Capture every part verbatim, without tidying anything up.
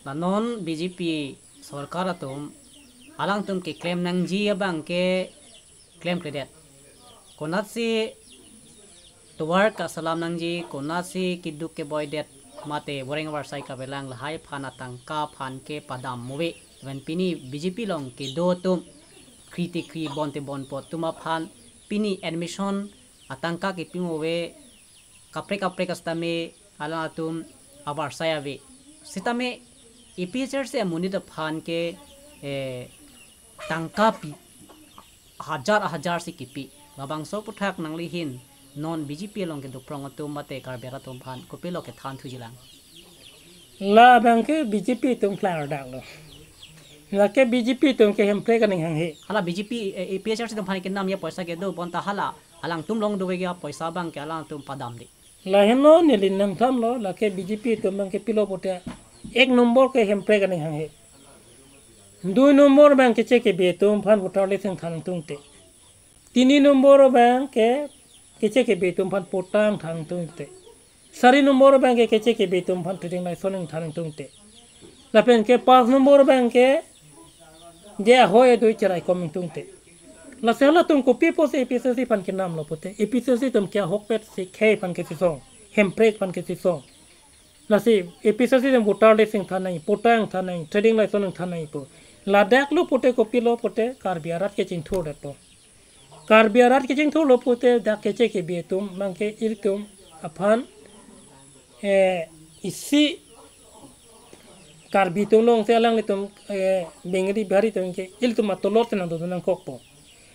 La non B J P sorkar atum alangtum keklem nangji abang ke klemkledet. Konatsi tovar kasalam nangji, konatsi keduk keboidet mate voreng varsai kapelang lahai aphan atangka aphan ke padam muve. Even pini B J P along kedo atum kri te kri bon te bon po atum aphan pini admission atangka kepi muve, kaprek kaprek sitame alangtum avarsai ave. Sitame A P H L C amonit aphan ke, eh, tangka pi hajar hajar si kipi. Labangso aphuthak nanglihin non B J P along kedo prong atum mate Karbi arat atum aphan kopilo kethan thujilang? Labang ke B J P atum klardak lo. Lake B J P atum ke Hemprek aning hanghe. Hala B J P, eh, A P H L C atum aphan kenam ya poisa kedo bonta hala alangtum along dovek ya poisa abang ke alangtum padam di. Lahenlo neli nangthanlo, lake B J P atum abang ke pilo pute ek nombor ke Hemprek aning hanghe. Dui nombor abang Keche Kebe atum aphan voter list ingthan ingtungte. Tini nombor abang ke Keche Kebe atum aphan patta ingthan ingtungte. Sari nombor abang ke Keche Kebe atum aphan trading license ingthan ingtungte. Lapen ke pas nombor abang ke je ahoi adui cheraikom ingtungte. Lasi halatum kopi pusi A P H L C aphan kenamlo pute, A P H L C atum ke ahokpet si khei aphan kechesong, Hemprek aphan kechesong. Lasi A P H L C atum voter list ingthan nangji, patta ingthan nangji, trading license ingthan nangji pu. Ladak lo pute kopilo pute Karbi arat kechingthurdetpo. Karbi arat kechingthurlo pute dak Keche Kebe atum abang ke ilitum aphan, eh, isi Karbi atum along si alanglitum, eh, Bengali Bihari atum ke ilitum atolot si nangdodun nangkokpo.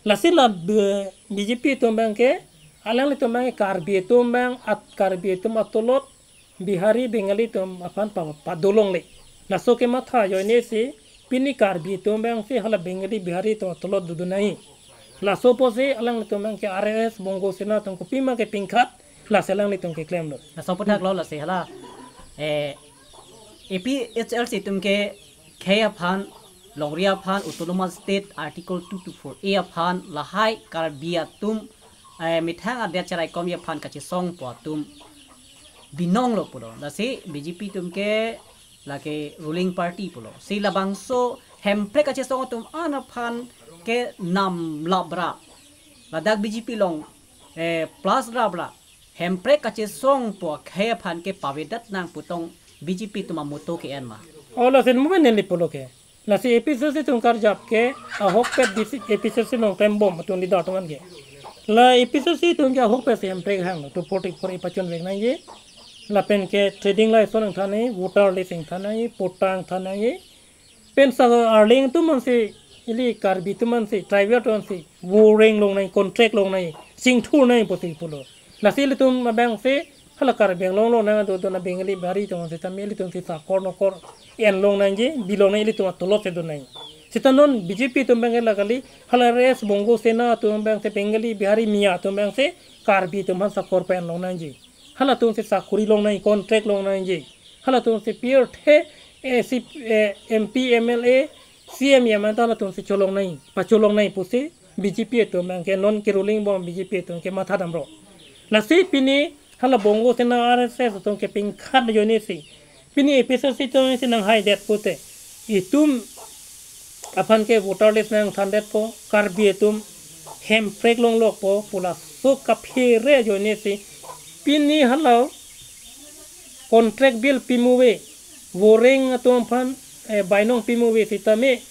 Lasi la B-, B J P atum abang ke alanglitum abang ke Karbi atum abang at Karbi atum atolot Bihari Bengali atum aphan pa, padolongle. Laso kematha ajoine si pini Karbi atum abang si hala Bengali Bihari atum atolot dodun nangji. Laso pusi alanglitum abang ke R S S Bongo Sena atum kopima kepingkhat, lasi alanglitum keklemlo. Laso aphuthak lo lasi hala, eh, A P H L C atum ke khei aphan, longri aphan, Autonomous State Article two two four A aphan lahai Karbi atum, eh, methang adet cheraikomji aphan kachesongpo atum binonglo pulo. Lasi B J P atum ke lake ruling party pulo. Si labangso Hemprek kachesong atum an aphan kenam labra, ladak B J P along, eh, plus labra, Hemprek kachesongpo akhei aphan ke pavedet nang pu tong B J P atum amoto ke-en ma? O, lasi mo neli pulo ke. Lasi A P H L C atum karjap ke ahokpet district A P H L C nangklembom atum leader atum an ke. La A P H L C atum ke ahokpet si Hemprek hang two forty-four A pachunvek nangji. Lapen ke trading license ingthan nangji, voter list ingthan nangji, patta ingthan nangji. Pensi arleng atum ansi, ili Karbi atum ansi, tribal atum ansi voreng long nangji, contract long nangji, chingthur nangji pusi pulo. Lasi ilitum abang si hala Karbi Anglong along nangdodun a Bengali Bihari atum sitame ilitum si sakor nokor en long nangji, bilong nangji, ilitum atolot si dun nangji. Sita non B J P atum abang ke la kali, hala R S S Bongo Sena atum abang si, Bengali Bihari Miya atum abang si Karbi atum aphan sakor pen long nangji. Halatum si sakori long nangji, contract long nangji. Halatum si pirthe, eh, si, eh, M P, M L A, C M ya manta halatum si cholong nangji, pacholong nangji pusi B J P atum abang ke non ke ruling bom B J P atum ke matha damlo. Lasi pini hala Bongo Sena R S S atum kepingkhat ajoine si pini A P H L C atum si nanghaidet pute, itum aphan ke voter list nangthandetpo, Karbi atum Hemprek longlokpo pu laso kaphere ajoine si pini hala contract bill pimuve, voreng atum aphan, eh, bainong pimuve sitame,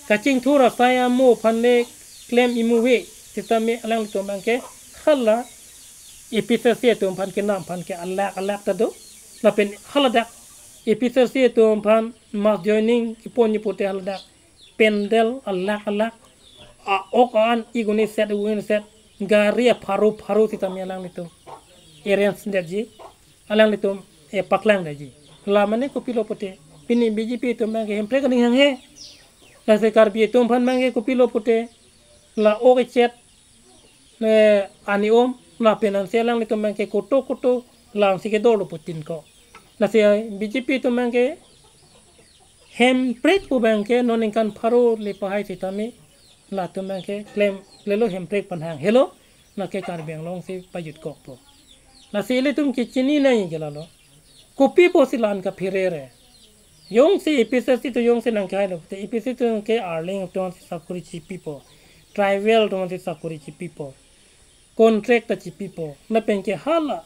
kachingthur asai amo aphan le klem imuve sitame, alanglitum abang ke hala A P H L C atum aphan kenam aphan ke alak alak ta do. Lapen haladak A P H L C atum aphan mass joining iponji pute haladak pandal alak alak, a-ok an iguni set iguni set, gari apharo pharo sitame alanglitum arrange detji, alanglitum, eh, paklangdetji. La mane kopilo pute, pini B J P atum abang ke Hemprek aning hanghe. Lasi Karbi atum aphan abang ke kopilo pute, la ok echet, eh, ani om, lapen ansi alanglitum abang ke koto koto, la ansi kedolo putin ko. Lasi, eh, B J P atum abang ke Hemprek pu abang ke non ningkan pharo le pahai sitame, latum abang ke klemklelo Hemprek aphan hang. Helo, lake Karbi Anglong si pajutkokpo. Lasi ilitum kechini nangji ke lalo. Kopi pusi la-an kaphere re. Jongsi A P S S C atum jongsi nangkehai lo, te A P S S C atum ke arleng atum si sakori chipipo, tribal atum si sakori chipipo, contract ta chipipo. Lapen ke hala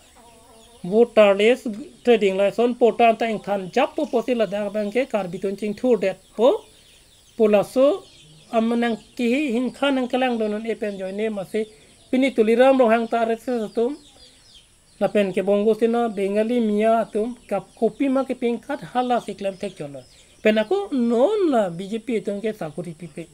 voterless trading license portal ta ingthan jappo pusi ladak abang ke Karbi atum chingthurdetpo pu laso amanang kihi hingkha nangkelangdun un-e pen ajoine masi pini Tuliram Ronghang ta R S S atum lapen ke Bongo Sena, Bengali Miya atum kap kopima kepingkat hala si klem thekchotlo. Pen ako non la B J P atum ke sakori pipe.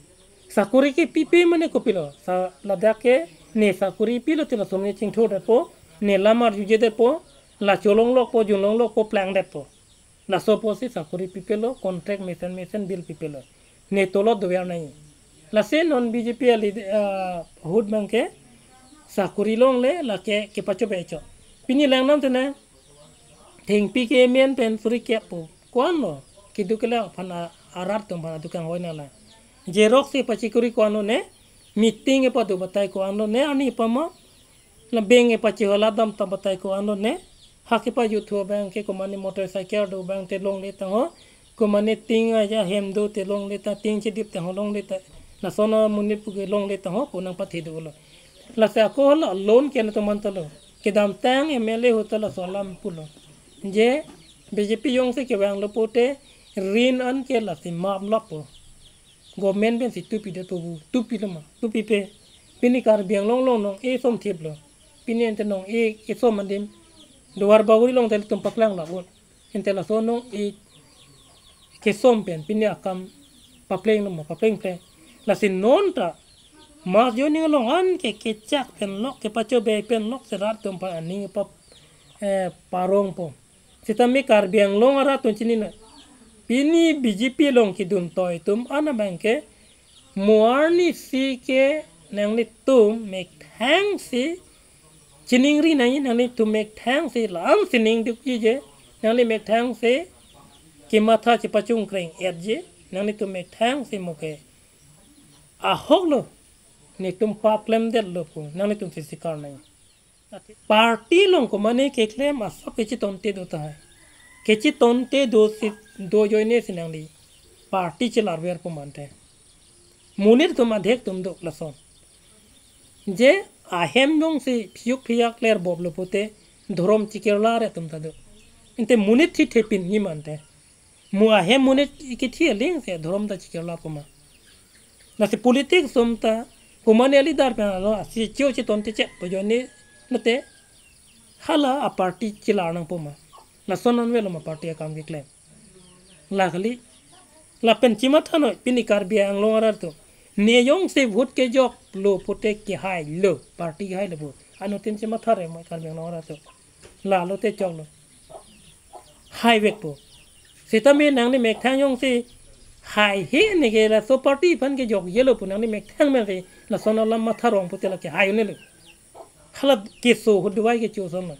Sakori kepipe mane kopilo? Sa ladak ke ne sakori pilo te laso ne chingthurdetpo, ne lam arjujedetpo, la cholonglokpo, junlonglokpo, plangdetpo. Laso pusi sakori pipelo, contract mesen mesen bill pipelo. Ne tolot dover nai. Lasi non B J P a lead-, ah, ahut abang ke sakori longle lake kepachobei chot. Pini langdam te na thengpi ke men pen suri kep pu. Ko-anlo? Keduk kelang aphan a-, arat atum aphan aduk kanghoi nanglang. Xerox si pachikori ko-anlo ne? Meeting kepado batai ko-anlo ne? Arni pama la bank kepachihola dam ta batai ko-anlo ne? Ha kepajuthu abang ke komane motorcycle do abang te longle tangho, komane tin aja hem do te longle ta, tin chedip tangho longle ta, lason amonit pu ke longle tangho pu nangpathe dolo. Lasi ako hala loan ke na toman talo. Kedamtang M L A ahut ta laso alam pulo. Je B J P jongsi kevanglo pute rin an ke lasi map lap po. Government pensi tupi det po bu, tupi lo ma, tupipe. Pini Karbi Anglong along nong-e somthip lo. Pini ante nong-e kesom adim Duarbagori along te ilitum paklang la un. Ante laso nong-e kesom pen pini akam papleng lo ma, paplengple. Lasi non ta mass joining along an ke kechak pen lok, kepachobei pen lok si rat atum aphan aning pa, eh, parongpo. Sitame Karbi Anglong arat atum chinine. Pini B J P along kedun toi atum an abang ke mo arni si ke nanglitum methang si chiningri nai, nanglitum methang si lam sining dukji je, nangli methang si kematha chepachungkreng-etji, nanglitum methang si mo ke ahok lo, netum pap klemdetlo pu nanglitum si sikar nai. Party along komane keklem asap kechitonte do tahai. Kechitonte do si do ajoine si nangli party chelarverpo mante. Monit atum adhek atum do lason. Je ahem jongsi phiuk phiak ler boblo pute dhorom chikirlar atum ta do. Ante monit thi thepin ni mante. Mo ahem monit kithi aling si dhorom ta chikirlarpo ma. Lasi politics atum ta komane a-leader pen alo asi chio chitonte chet pu ajoine nate hala a-party chelar nangpo ma. Lason anvelo ma party akam keklem. La kali. Lapen chematha noi pini Karbi Anglong arat atum. Ne jongsi vote kejoklo pute kehailo, party kehailo pu. Anuttin chematha re mo Karbi Anglong arat atum. Lalo te choklo. Haivekpo. Sitame nangli methang jongsi haihe ne ke laso party aphan kejokjelo pu nangli methang pen si lason alam matharong pute la kehai un-elo. Hala keso ahut duai kecho ason lo.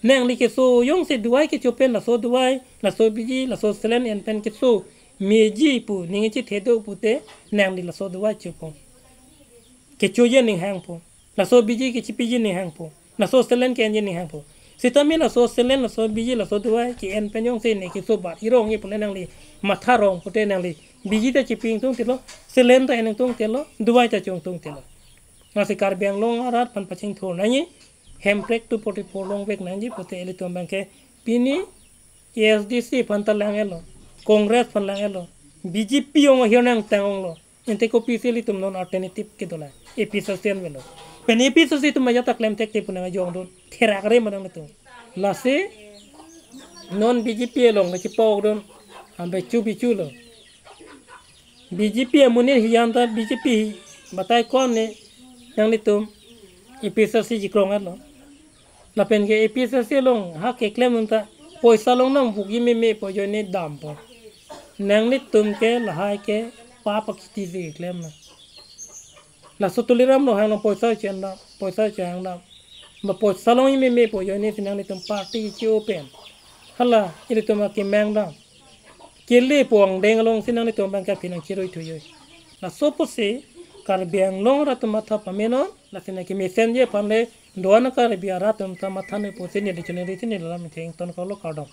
Nangli keso jongsi duai kecho pen laso duai, laso biji, laso selen en pen keso meji pu ning chethek do pute nangli laso duai chopo. Kechoji aning hangpo. Laso biji kechipiji aning hangpo. Laso selen ke-enji aning hangpo. Sitame laso selen, laso biji, laso duai ke-en pen jongsi ne keso bat irong-e pule nangli matharong pute nangli biji ta chipi ingtungtelo, selen ta en ingtungtelo, duai ta cho ingtungtelo. Lasi Karbi Anglong arat aphan pachingthur nangji, Hemprek two forty-four longvek nangji pute ilitum abang ke pini A S D C aphan ta lang-etlo, Congress aphan lang-etlo, B J P ong ahir nangtang onglo. Ante kopisi ilitum non alternative kedo la, A P S S C anvelo. Pen A P S S C atum ajat ta klem thekte pu nangkejongdun, therak re ma nanglitum. Lasi non B J P along kachipokdun, ambe chu bichu lo. B J P amonit hiyan ta B J P hi batai ko-an ne nanglitum A P S S C chikrong-etlo. Lapen ke A P S S C along ha keklem un ta poisa longnam vukji meme pu ajoine dampo. Nanglitum ke lahai ke pap akiti si keklem na. Laso Tuliram Ronghang along poisa chen dam, poisa chehang dam. Ba poisa longji meme pu ajoine si nanglitum party chi-o pen hala ilitum akemang dam. Kele pu angdeng along si nanglitum abang ke aphi nangcherui thuji. Laso pusi Karbi Anglong arat atum matha pamenon, lasi nangkemesenji aphan le do-an Karbi arat atum ta matha noi pusi neli choningri si neli lam ingtheng ton kalo, kardom.